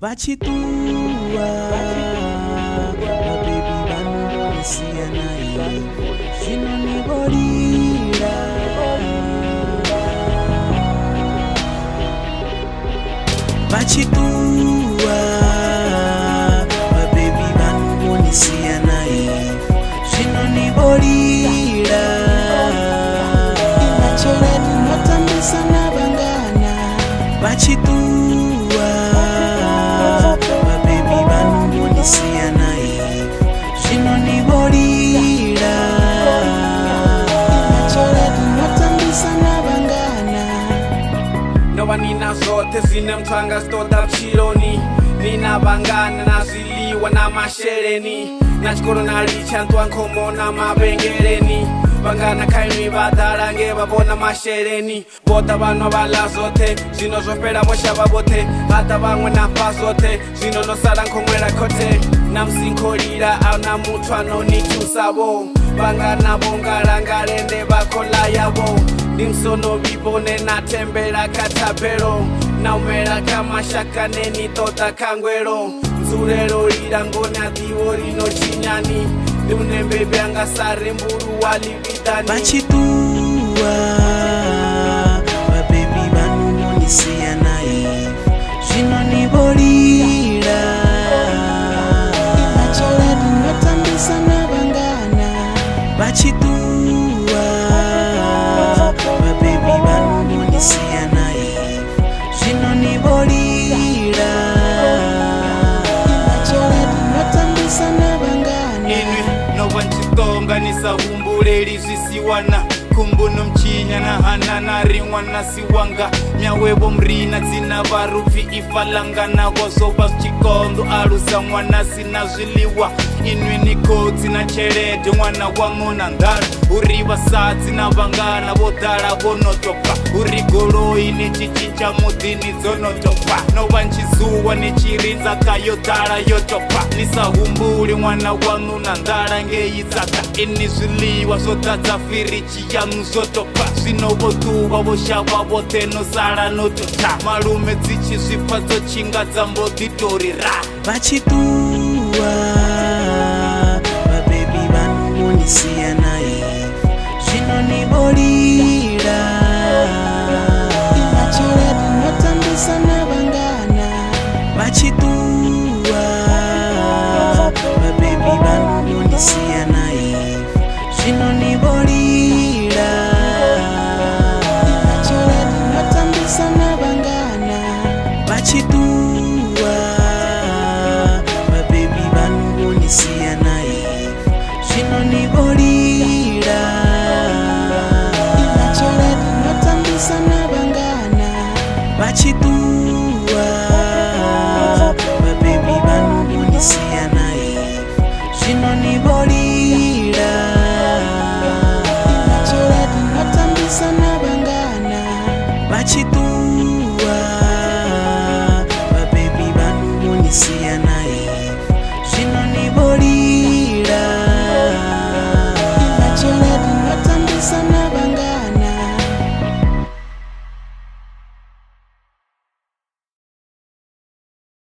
Vha tshi ṱuwa vhabebi vhaṋu vho ni sia na ifa, zwino ni vho lila. Vha tshi ṱuwa vhabebi vhaṋu vho ni sia na ifa, zwino ni vho lila. Ina tshelede no tambisa na vhangana. Vha tshi ṱuwa vhabebi vhaṋu vho ni sia na ifa, zwino ni vho lila. Ina tshelede no tambisa na vhangana. No vha ni na zwoṱhe zwine muthu anga zwi ṱoḓa vhutshiloni, ni na vhangana na zwiḽiwa na masheleni, na tshikolo na litsha nṱwa nkhomo na mavhengeleni. Vhangana kha inwi vha ḓala nge vha vhona masheleni, vho ḓa vhanwa vha ḽa zwoṱhe, zwino zwo fhela vho shavha vhoṱhe. Ha ḓa vhaṅwe na fha zwoṱhe, zwino no sala nkhonwela khothe. Na musi nkho lila ahuna muthu ano ni thusa vho, vhangana vho ngalangale nde vha khou ḽa yavho. Ndi musi ono vhivhone na thembela kha thabelo, na humela kha mashaka ne ni ṱoḓa khangwelo. Nzulelo lila ngoni a ḓivho ri no tshinyani, ndi hune mbebi anga sa rembuluwa ḽivhiḓani. Vha tshi ṱuwa vhabebi vhaṋu vho ni sia na ifa, zwino ni vho lila. Ina tshelede no tambisa na vhangana. Vha tshi ṱuwa vhabebi vhaṋu vho ni sia na ifa, zwino ni vho lila. Ina tshelede no tambisa na vhangana. Inwi no vha ni tshi ṱonga ni sa humbuleli zwisiwana, khumbuno mtshinya na hana na ri ṅwana si wanga. Myawe vho mrina dzina vha ri upfi ifa ḽanga, naho zwo vha zwi tshi konḓa u alusa ṅwana si na zwiḽiwa. Inwi ni khotsi na tshelede ṅwana waṋu na nḓala, uri vhasadzi na vhangana vho ḓala vho no topa, uri goloi ni tshi tshintsha muḓini dzo no topa. No vha ni tshi zuwa ni tshi ri nzaka yo ḓala yo topa, ni sa humbuli ṅwana waṋu na nḓala ngei Tsaka. Ini zwiḽiwa zwo ḓadza firidzhi yaṋu zwo topa, zwino vho ṱuvha vho shavha vhoṱhe no sala no tota. Malume dzi tshi zwi pfa dzo tshinga dza mbo ḓi tori ra. Vha tshi ṱuwa vhabebi vhaṋu vho ni sia na ifa, zwino ni vho lila. Ina tshelede no tambisa na vhangana. Vha tshi ṱuwa.